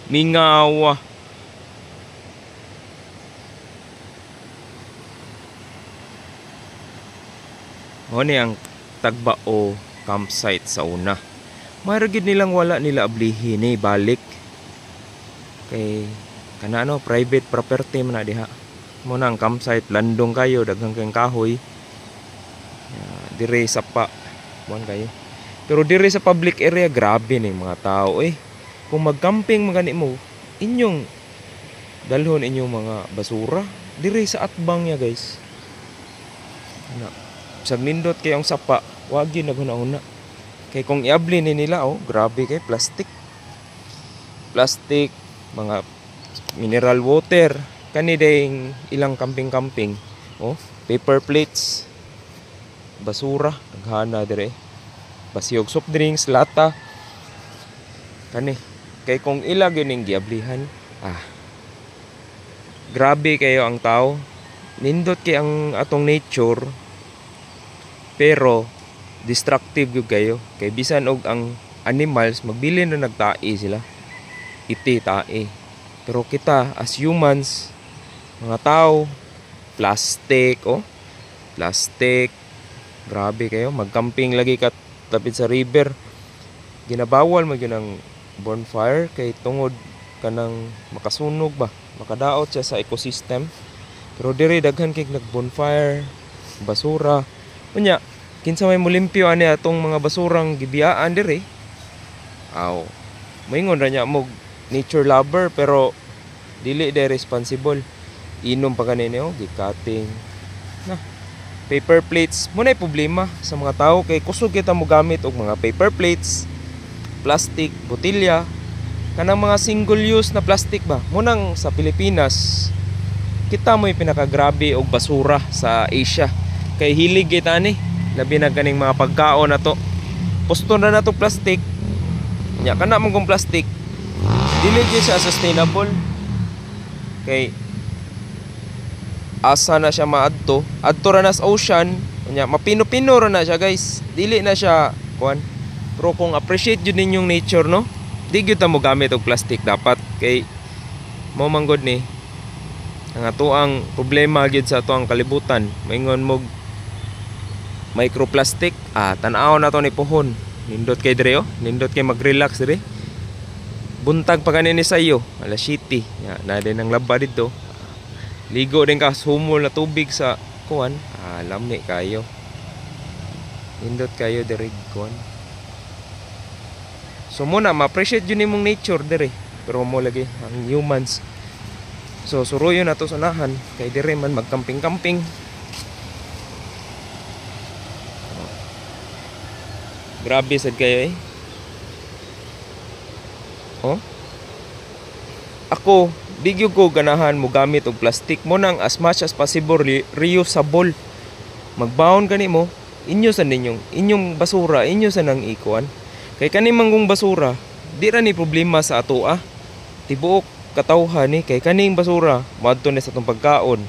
Mingawa. Mao ni ang Tagbao campsite sa una. Mayroon gid nilang wala nila ablihin ni balik. Kay kana ano, private property man na diha. Mo na ang campsite, landong kayo, daghang kayong kahoy. Dire sa pa, buwan kayo. Pero dire sa public area, grabe ni mga tao eh. Kung magcamping magani mo, inyong dalhon inyong mga basura dire sa atbang niya, guys. Na, sag nindot kay ang sapa, wag gyud naghuna-huna. Kay kung iabli ni nila, oh, grabe kay plastic. Plastic, mga mineral water, kani ding ilang camping-camping, oh, paper plates, basura, naghana dire. Basiyog soft drinks, lata. Kani kay kung ila gyud ning giablihan, grabe kayo ang tao. Nindot kay ang atong nature, pero destructive gyud kayo. Kay bisan og ang animals magbilin na nagtae sila. Iti tae. Pero kita as humans, mga tao, plastic, oh. Plastic. Grabe kayo, magcamping lagi ka tapit sa river. Ginabawal man gyud ang bonfire kay tungod kanang makasunog ba, makadaot siya sa ecosystem. Pero diri daghan kay nag-bonfire, basura. Unya, kinsa may molimpyo ani atong mga basurang gibiyaan diri? Aw. Moingon ra niya mo nature lover pero dili de responsible. Inom pa kanini, oh, gikating. Na, paper plates mo na problema sa mga tao kay kusog kita mo gamit og mga paper plates, plastic, botelya, kanang mga single use na plastic ba. Munang sa Pilipinas kita mo'y pinakagrabe og basura sa Asia. Kay hilig kita ni, labi na kaning mga pagkaon na to. Pusto na nato plastic. Nya kana man kung plastic, dili gyud siya sustainable. Kay asa na siya maadto? Adto ra na sa ocean, nya mapino-pino ra na siya, guys. Dili na siya kuan. Pero kung appreciate jud ninyong nature, no? Di gyud ta mo gamit og plastic dapat kay mo manggod ni ang atoang problema gyud sa atoang kalibutan. Maingon mo microplastic, tan-aw na to ni pohon. Nindot kay dire, oh. Nindot kay mag-relax dire. Buntag pa gani ni sayo, alas 7. Ya, na din ang laba dito. Ligo din ka humol na tubig sa kuan. Lami kayo. Nindot kayo dire kuan. So muna ma-appreciate jud nimong nature dire. Pero mo lagi ang humans. So suruyo na to sunahan kay dire man magcamping-camping. Grabe sad kayo eh. Oh. Ako, di gyud ko ganahan mo gamit og plastic mo nang as much as possible reusable. Magbaon gani mo, inyo sa ninyong, inyong basura, inyo sa nang ikuan. Kay kani manggong basura, di ra ni problema sa atoa. Tibuok katawhan ni kay kaning basura moadto ni sa atong pagkaon.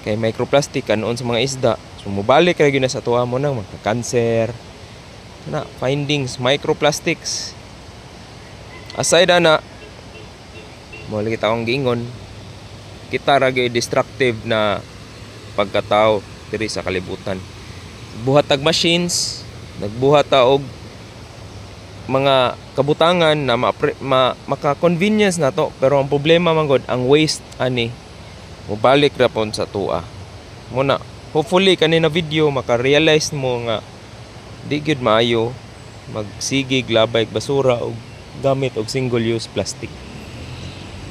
Kay microplastic kanon sa mga isda. So mobalik ra gyud na sa atoa mo nang magka-cancer. Na findings microplastics. Aside ana, mo lagi taong giingon, kita ra gyud destructive na pagkatao diri sa kalibutan. Buhat tag machines, nagbuhat ta og mga kabutangan na maka-convenience na to, pero ang problema man gud ang waste ani mobalik ra pon sa tua. Muna hopefully kani na video maka-realize mo nga di gyud maayo magsigig labay basura og gamit og single use plastic.